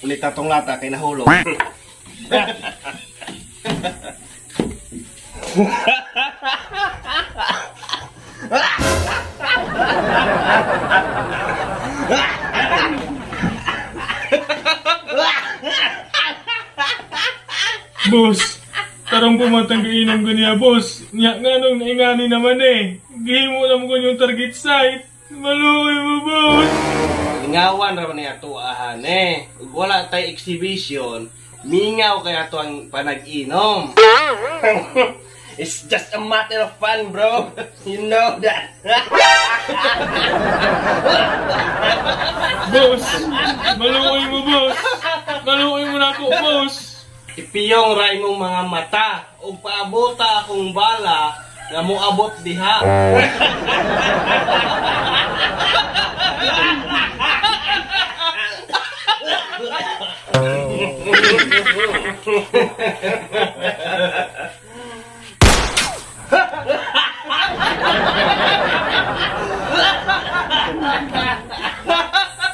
Ulit atong lata kay nahulog. Boss, tarong pumatang kainom ko niya, boss. Nya nga nung naingani naman eh. Gihimo na mo ko yung target site. Maluoy mo, boss. Lingawan ra man niya tuahan eh. Ug wala tay exhibition, mingaw kaya to ang panag-inom. It's just a matter of fun, bro. You know that. Boss, maluoy mo, boss. Maluoy mo na ako, boss. Ipiyong ra imong mga mata ug paabota akong bala nga moabot diha.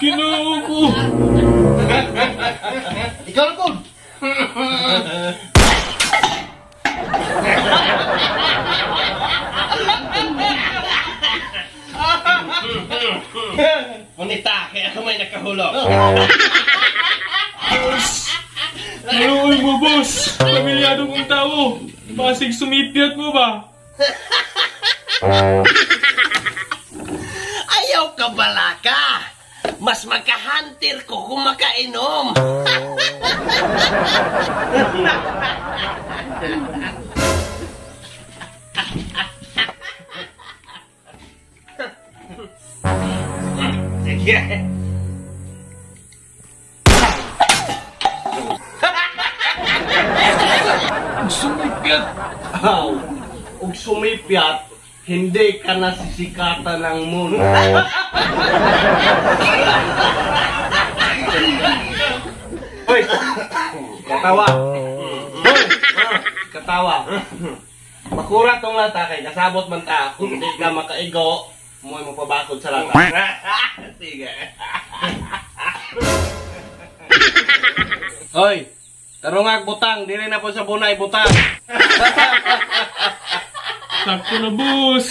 Ginoo ko. Ikaw na po. Punita, kaya ako may nakahulog. Boss! Maluoy mo, boss! Pamilyado kong tao! Pasig sumipyat mo ba? Ayaw ka balaka! Mas magka-hunter ko kung makainom! Sige! Sumipyat! Aw, ug sumipyat, hindi ka nasisikatan ng moon. Hoy! Katawa! Hoy! Katawa! Makura tong lata kay kasabot man ta. Kung hindi ka makaigo, mo'y mapabakod sa lata. Sige. Hoy! Tarungag butang, dili na po sa bunay butang. Sakto na, boss.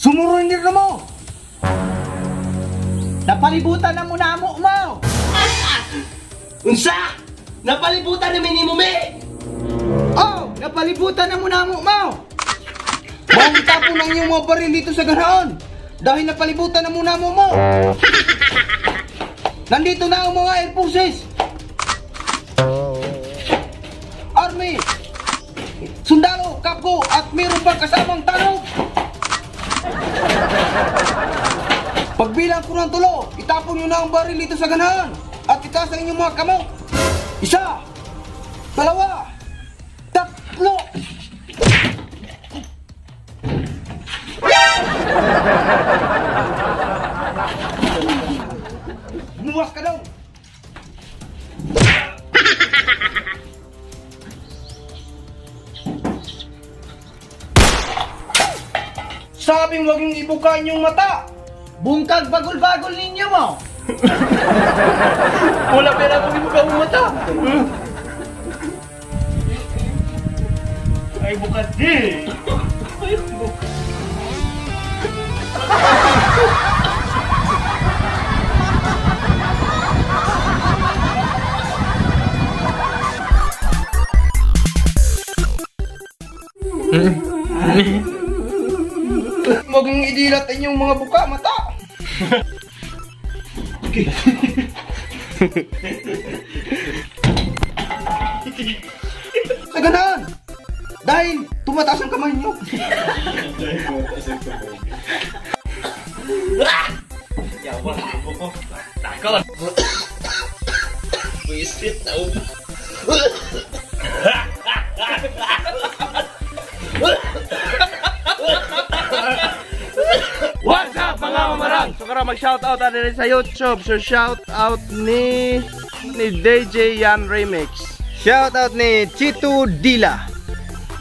Sumurundir na mo! Napalibutan na mo na mo mo! Unsa? Napalibutan na minimo me! Oh! Napalibutan na mo na mo mo! Maong itapon ang iyong mga baril dito sa ganaon! Dahil napalibutan na mo na mo mo! Nandito na ang mga air forces! Army! Sundalo! Kapko! At meron pang kasamang tanong! Pagbilang ko ng tulo, itapon nyo na ang baril dito sa ganahan at itaas ang inyong mga kamok. 1, 2, 3. Bumuwas ka daw. Sabing wag niyong ibuka inyong mata. Bungkag bagol-bagol ninyo mo. Wala pera akong ibuka ang mata. Ay bukas di. Ay bukas. Huwag mong idilat ang inyong mga buka, mata. Sa ganahan! Dahil tumataas ang kamay niyo. Yawa, ko. Takot. Buisit na ubo. What's up, mga mamarang? So karon mag-shoutout ta diri sa YouTube. So shoutout ni DJ Yan Remix. Shoutout ni Chito Dila.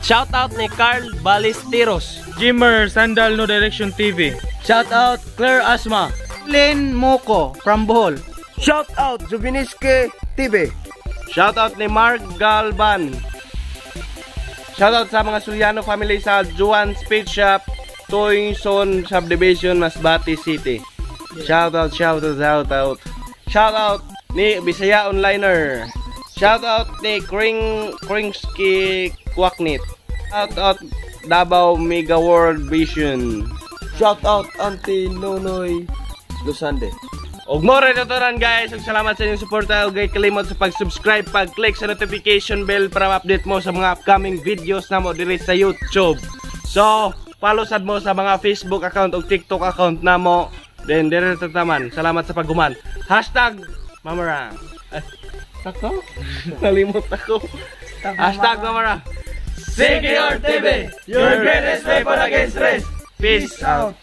Shoutout ni Carl Ballesteros. Jimmer Sandal No Direction TV. Shoutout Claire Asma. Len Moko from Bohol. Shoutout Jubiniske TV. Shoutout ni Mark Galban. Shoutout sa mga Suliano family sa Juan Speed Shop, Toyson Subdivision, Masbate City. Shoutout, shoutout, shoutout. Shoutout ni Bisaya Onliner. Shoutout ni Kringski Kwaknit. Shoutout Davao Mega World Vision. Shoutout Auntie Nonoy Lusande. Og mo rin tuturan, guys. Ug salamat sa inyong suporta ug kay kalimot sa pag-subscribe, pag-click sa notification bell para ma-update mo sa mga upcoming videos namo diri sa YouTube. So, follow sad mo sa mga Facebook account ug TikTok account namo. Then diri taman. Salamat sa paghuman. #Mamarang. Ay, ako? Nalimot ako. #Mamarang. CKR TV, your greatest weapon against stress. Peace out.